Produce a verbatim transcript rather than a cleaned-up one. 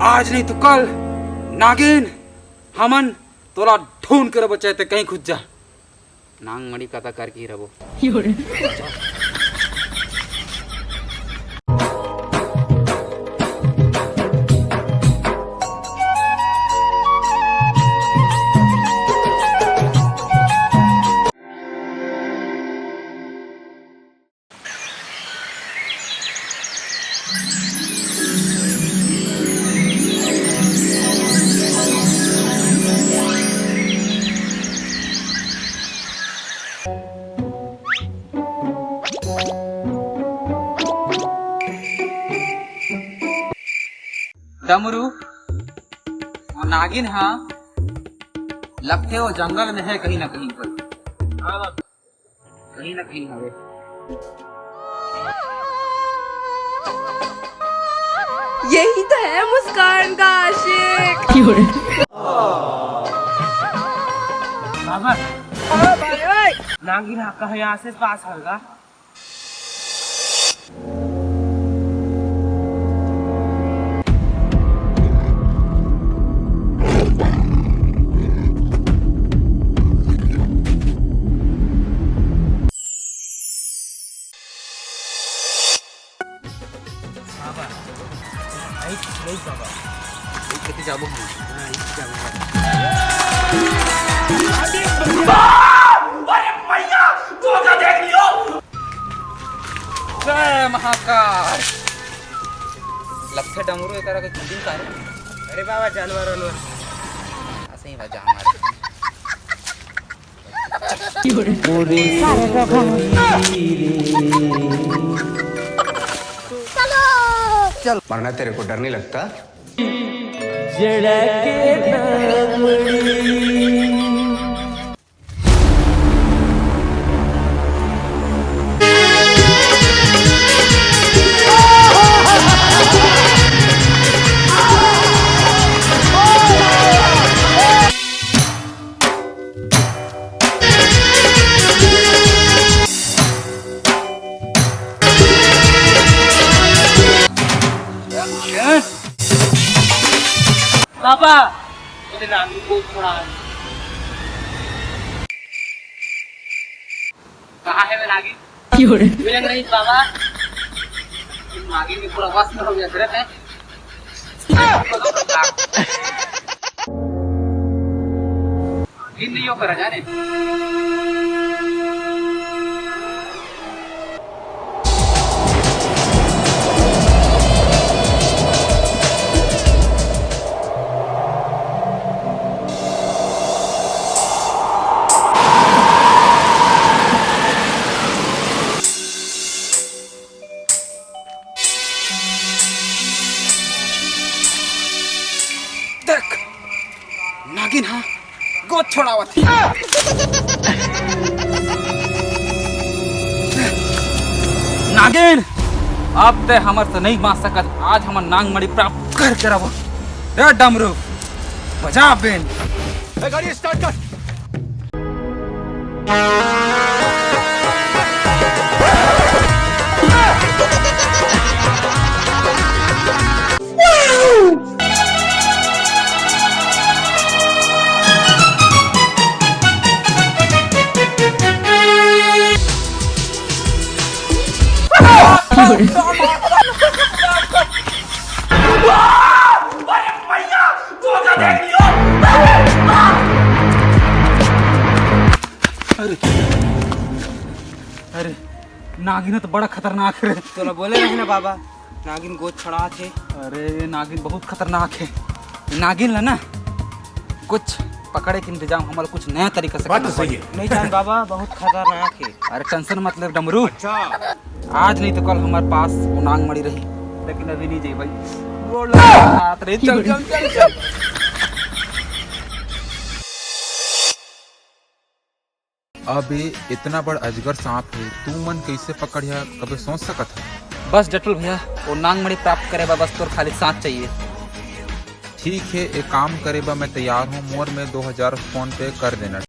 आज नहीं तो कल नागिन, हमन तोला ढूंढ के रबो, चाहे ते कहीं खुद जा। नांग मणि कथा करके ही रबो। डमरू, वो नागिन हा लगथे वो जंगल में है कहीं ना कहीं पर। कहीं ना कहीं हवे। यही तो है मुस्कान का आशिक। बाबा, नागिन हा कहीं आस पास होगा। बाबा, नहीं, नहीं बाबा। एक कति जाबो हम। हाँ, एक कति जाबो हम। अरे भैया, धोखा देख लियो। जय महाकाल। लगथे डमरू एकरा के किडिंग का रे। अरे बाबा, जानवर वानवर। ऐसे ही बा जानवर। चल। मरना तेरे को डर नहीं लगता? बाबा, मुझे नागिन को उठा। कहाँ है वे नागिन? क्यों रे? मिले नहीं बाबा। नागिन भी पूरा वश में हो गया, गलत है। नागिन नहीं हो करा जाने। देख, नागिन हा गोद छोड़ावत हे। नागिन, अब ते हमर से नहीं बांच सकत। आज हमन नांगमणि प्राप्त करके रहबो। रे डमरू, बजा बेन। ए, गाड़ी स्टार्ट कर। अरे, अरे, नागिन तो बड़ा खतरनाक हे रे। तोला बोले रहे ना बाबा, नागिन गोद छोड़ात हे। अरे, ये नागिन बहुत खतरनाक हे। नागिन ला ना कुछ पकड़े के इंतजाम हमला कुछ नया तरीका से बात करना तो सही पड़ी। हे। नहीं जान बाबा, बहुत खतरनाक हे। अरे टेंशन मत ले डमरू। अच्छा। आज नहीं तो कल हमारे पास वो नांगमणि रही, लेकिन अभी नहीं जाई भाई। गोड़ लगा हाथ रे, चल, चल, चल, चल। अबे इतना बड़ अजगर सांप हे, तू मन कैसे पकड़िया, कबे सोच सकत हे? बस डटुल भैया, वो नांगमणि प्राप्त करे बर बस तोर खाली साथ चाहिए। ठीक हे, एक काम करे बर मैं तैयार हूँ, मोर में दो हजार फोन पे कर देना।